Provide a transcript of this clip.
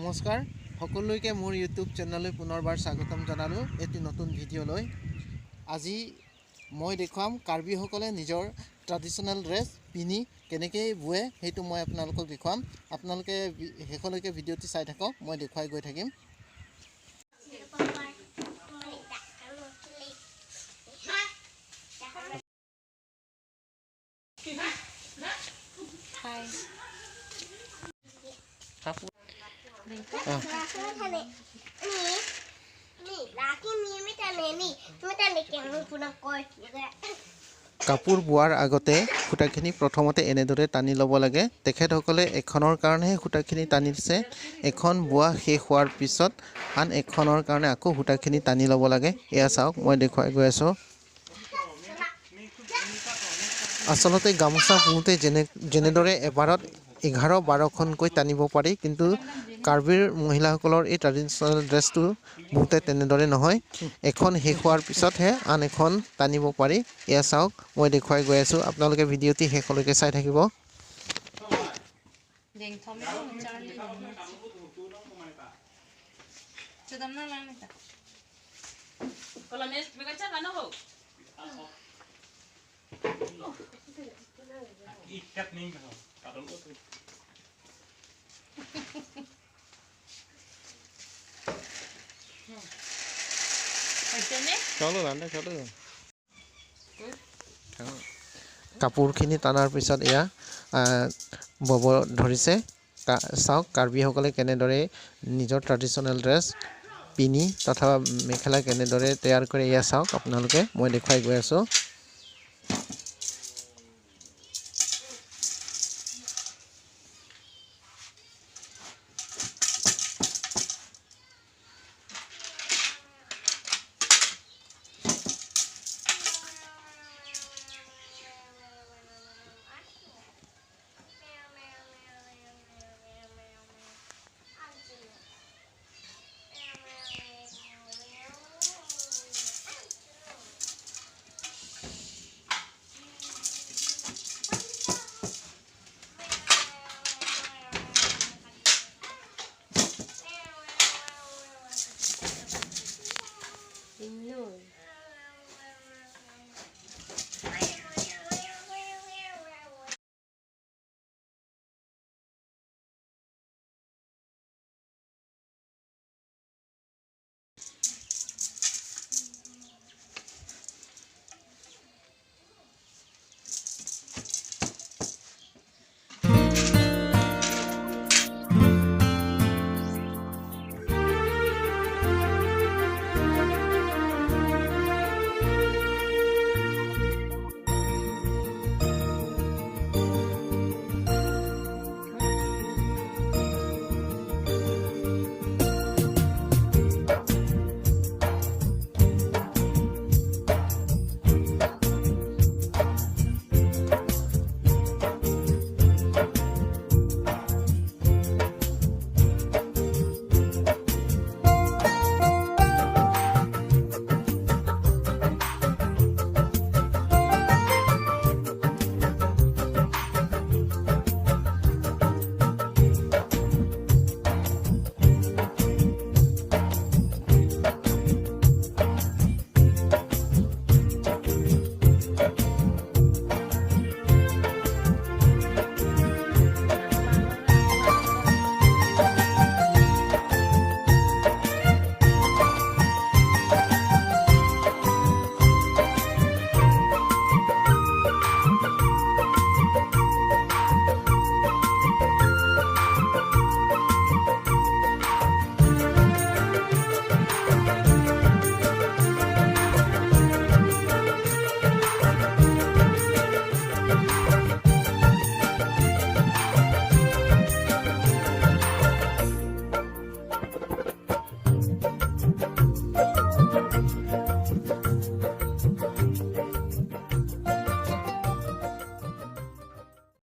নমস্কাৰ সকলোকে, মোৰ ইউটিউব চেনেললৈ পুনৰবাৰ স্বাগতম জনালোঁ এটি নতুন ভিডিঅ'লৈ। আজি মই দেখুৱাম কাৰ্বিসকলে নিজৰ ট্ৰেডিশ্যনেল ড্ৰেছ পিন্ধি কেনেকৈ বোৱে, সেইটো মই আপোনালোকক দেখুৱাম। আপোনালোকে শেষলৈকে ভিডিঅ'টি চাই থাকক, মই দেখুৱাই গৈ থাকিম। কাপোৰ কাপোৰ বোৱাৰ আগতে সূতাখিনি প্ৰথমতে এনেদৰে টানি ল'ব লাগে। তেখেতসকলে এখনৰ কাৰণেহে সূতাখিনি টানিছে। এখন বোৱা শেষ হোৱাৰ পিছত আন এখনৰ কাৰণে আকৌ সূতাখিনি টানি ল'ব লাগে। এয়া চাওক, মই দেখুৱাই গৈ আছোঁ। আচলতে গামোচা বওঁতে যেনেদৰে এবাৰত 11-12খনকৈ টানিব পাৰি, কিন্তু কাৰ্বিৰ মহিলাসকলৰ এই ট্ৰেডিশ্যনেল ড্ৰেছটো বহুতে তেনেদৰে নহয়। এখন শেষ হোৱাৰ পিছতহে আন এখন টানিব পাৰি। এয়া চাওক, মই দেখুৱাই গৈ আছোঁ। আপোনালোকে ভিডিঅ'টি শেষলৈকে চাই থাকিব। কাপোৰখিনি টানাৰ পিছত এয়া বব ধৰিছে। চাওক কাৰ্বিসকলে কেনেদৰে নিজৰ ট্ৰেডিশ্যনেল ড্ৰেছ পিন্ধি তথা মেখেলা কেনেদৰে তৈয়াৰ কৰে, এয়া চাওক আপোনালোকে, মই দেখুৱাই গৈ আছোঁ।